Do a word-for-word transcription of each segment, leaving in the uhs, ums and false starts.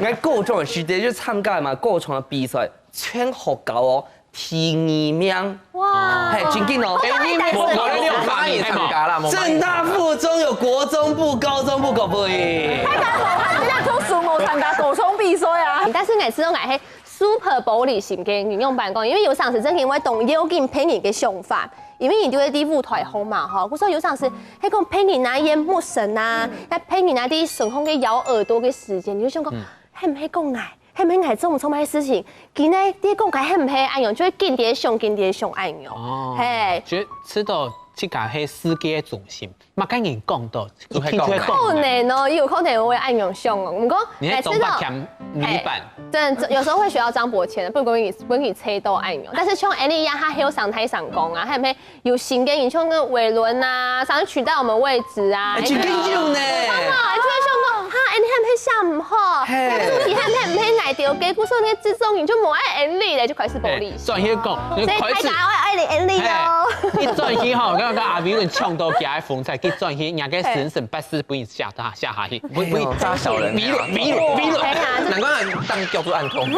，𠊎高中个時節就參加嘛高中个比賽，全學校哦第二名。哇，係，真緊哦。哎，你無無你有參加，係無？參加啦，無政大附中有國中部、高中部，可不可以？大家無，他人家讀書無參加高中比賽啊。但是每次都愛係 super玻璃心个，你用辦公，因為有當時真的會動搖緊別人个想法，因為你就會在舞台上嘛吼，故所有當時還講別人啊演陌生啊，那別人啊在身上个咬耳朵个時間，你就想講，係毋係講𠊎？係毋係𠊎做毋做麼个事情？今日在講𠊎係毋係恁樣，就會緊點想，緊點想恁樣。哦，嘿，覺得知道自家係世界中心，嘛，跟你講到，一定就會講。可能哦，有可能會恁樣想哦。毋過你還中八強女版，真的有時候會學到張伯謙，不過你不你猜到恁樣，但是像Annie一樣，他還有上台上講啊，還有沒有新的演唱跟偉倫啊，上去取代我們位置啊，哎，真緊有呢。啊，就會想講，哈，哎，你還沒想好，嘿你還沒沒來丟給，故所那製作人就無愛Annie了，就開始玻璃心。轉去講，所以大開始家愛愛你Annie哦。一轉去吼，剛剛阿明問唱到假的風采，一轉去，人家神神八字不會下下下去，不不炸小人。迷路迷路迷路。哎呀，难怪当教主暗痛。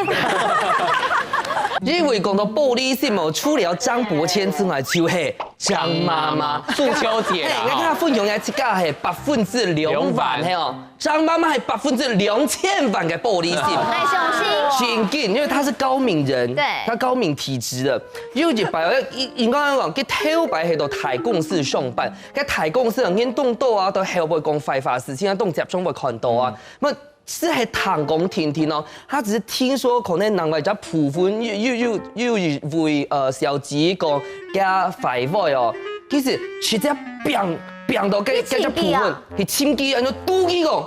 因為講到玻璃心哦，除了張伯謙之外，就係張媽媽。中秋節嘿，你看啦，分享一下，這个係百分之兩萬，係哦，張媽媽係百分之兩千萬个玻璃心。太傷心。真緊，因為她是高敏人，對她高敏體質的。有一擺，應應該講，佢頭擺係到大公司上班，該大公司人人當多啊，都後背講壞話事情啊，當接上會看到啊。那是還聽講聽聽哦，他只是聽說可能另外一家部分又又又又一位呃小姐講佢壞話哦，其實直接變變到該該家部分，去尋佢，然後堵佢講，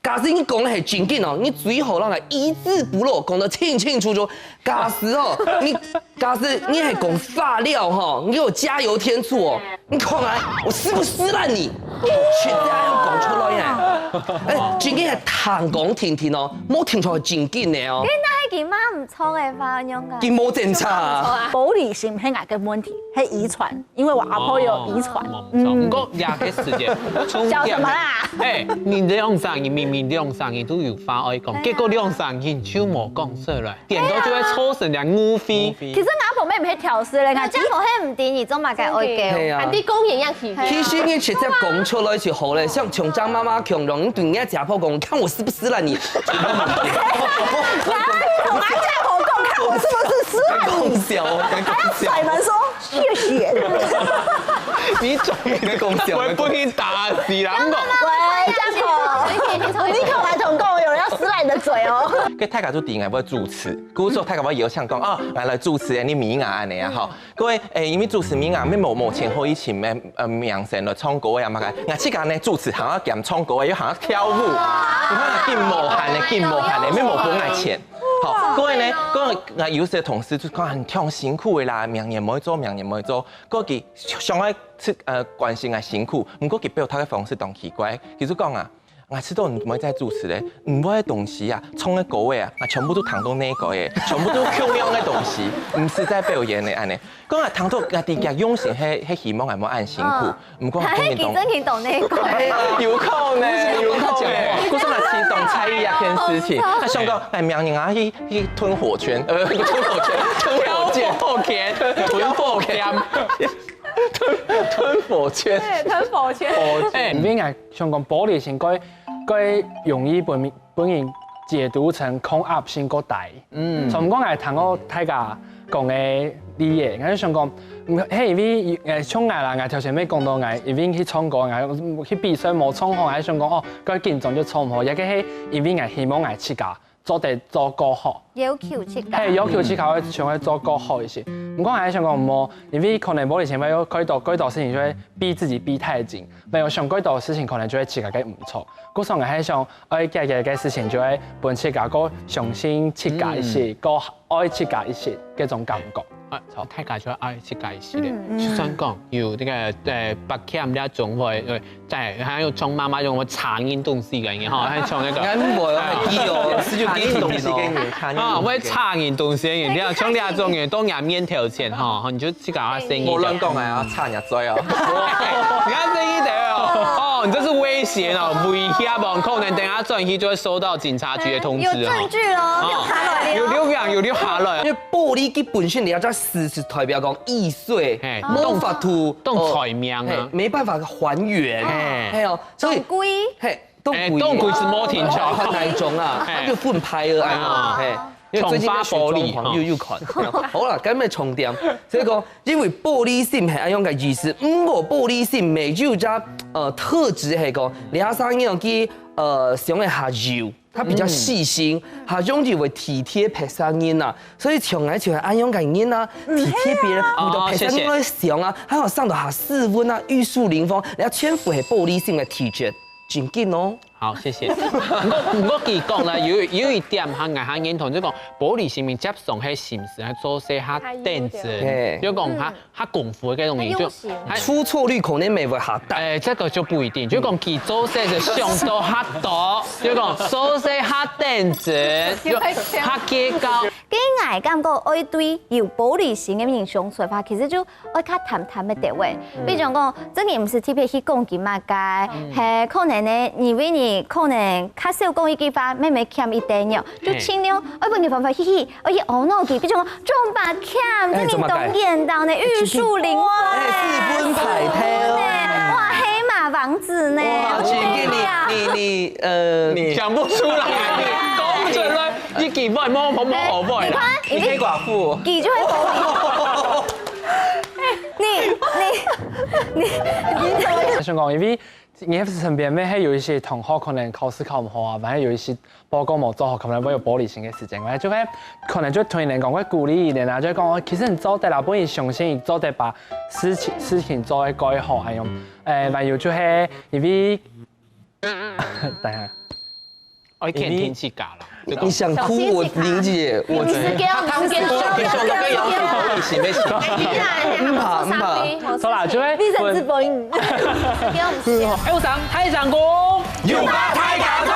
假使你講个係真經哦，你最好讓佢一字不漏講得清清楚楚。假使哦，你假使你係講話了吼，你給我加油添醋哦，你看啊，我撕不撕爛你？絕對要講出來呀！哎，真經係聽講聽聽哦，無聽出來真經的哦。佢媽毋錯个話，仰个？佢無檢查啊。玻璃心係𠊎个問題，係遺傳，因為我阿婆有遺傳。哦，嗯。毋過這個時間，我從小怎麼啦？哎，你兩儕人明明兩儕人都有話愛講，哎呀。結果兩儕人就無講出來，顛倒就會造成了誤會。誤會。其實𠊎阿婆乜毋係挑事咧，𠊎阿婆係毋知你做麼个愛叫。係啊。還在公園一樣起飛。其實你直接講出來就好了，像像張媽媽共樣，你對人家家婆講，你看我是不是啦你？ 然後你同阿家婆講，看我是不是師傅？講笑，講笑。還要甩門說謝謝。你總你在講笑，我不會被你打死啦！我喂，家婆，你同來同講，有人要撕爛你的嘴哦。該大家都知𠊎會主持，故所大家會邀請講，啊，來來主持，你名啊，恁樣啊，吼。 各位，誒，因為主持人啊，乜無無錢可以請咩，呃，明星來唱歌啊嘛，𠊎自家呢主持行啊兼唱歌啊，又行啊跳舞，你看啊，緊無閒呢，緊無閒呢，乜無分𠊎錢。好，各位呢，各位，𠊎有些同事就講很挺辛苦的啦，明年無做，明年無做，各位想愛去呃關心𠊎辛苦，毋過佢表達个方式當奇怪，佢就講啊， 𠊎知道你毋會再主持咧，你愛个東西啊，唱个歌仔啊，𠊎全部都聽到你个欸，全部都共樣个東西，毋係在表演个恁樣。講𠊎聽到𠊎自家用心，係係希望𠊎無恁辛苦，毋過𠊎當然當，佢真係當你个。有可能，有可能。故所𠊎其實當在意這件事情，𠊎想講，哎，明年啊，去去吞火圈，呃，吞火圈，吞火箭，火圈，吞火圈。 吞吞火圈。對，吞火圈。火圈。哎，因為𠊎想講玻璃心，過過容易分分人解讀成抗壓性過低。嗯。從講𠊎聽過大家講个例仔，𠊎就想講，嗯，係因為誒像𠊎啦，𠊎頭先也講到𠊎因為去唱歌，𠊎去比賽無唱好，𠊎想講哦，過緊張就唱毋好，也个係因為𠊎希望𠊎自家 做得做過好。要求自家。係，要求自家會想愛做過好一些。毋過還係想講無，因為可能玻璃心會有幾多幾多事情就會逼自己逼太緊，沒有想幾多事情可能就會自家个毋著。故所𠊎還係想，愛解決个事情就會分自家過相信自家一些，過愛自家一些，這種感覺。啊，大家就愛自家一些咧。就算講有這個呃八強這種會，呃 在，還有像媽媽用會查人東西个人哈，還像那個，應該無有，係哦，十九點東西个人，查人啊，會查人東西个人，你看像這種人，到人面頭前哈，你就自家聲音。無亂講啊，查人嘴哦。你看聲音的哦，哦，你這是威脅哦，威脅哦，可能等下轉去就會收到警察局的通知哦。有證據哦，有下來了。有留下，有留下來。因為玻璃佢本身你要知道，是代表講易碎，嘿，無法度，當財命啊。嘿，沒辦法還原。嘿。嘿哦， 所以當貴。嘿，當貴。哎，當貴係無定著。看哪一種啊，哎。它就分派了啊，哎。嘿，因為最近在學裝潢，重發玻璃，又又看。好啦，今日重點，所以講，因為玻璃心係恁樣个意思，毋過玻璃心乜有隻呃特質係講，你阿生樣佢呃想一下有，他比較細心，他容易會體貼別儕人啊，所以從來就係恁樣个人啊，體貼別人，哦，你都別儕人來想啊，還有上到下斯文啊，玉樹臨風，人家全部係玻璃心个體質。 真緊哦。好，謝謝。毋過毋過佢講啦，有有一點哈，𠊎還認同，就講玻璃心面接上係心思，還做事較認真，嘿。就講較較功夫个東西，就還出錯率可能乜會較大。哎，這個就不一定，就講佢做事就想到較多，就講做事較認真，就較計較。 該𠊎感覺愛對有玻璃心个人相處个話，其實就愛較坦坦个地位。比如講，真个毋係特別去講佢麼个，係可能呢，因為你可能較少講一句話，乜乜欠一點樣，就盡量愛分佢歡歡喜喜，愛去阿腦佢，比如講，中八欠，哎，真个當簡單呢，玉樹臨風，哎，四分彩頭，哇，黑馬王子呢，哇，真个你你你呃，你想不出來，你講出來。 一句話，無無無後悔啦。你看，你黑寡婦。佢就會玻璃。你你你你怎麼？想講，因為你身邊乜係有一些同學可能考試考毋好啊，反正有一些報告無做好，可能會有玻璃心个時間，反正就會可能就同人講，會鼓勵一點啊，就會講，哦，其實你做得啦，不過你相信你做得把事情事情做得過好，還有，誒，還有就係因為，等一下。 愛看天氣假啦。你想哭，我理解，我覺得。你是給我，你是給我，你是給我，你是給我。不怕，不怕。好啦，就會。你認識本。哎，我想，太陽公。有吧，太陽公。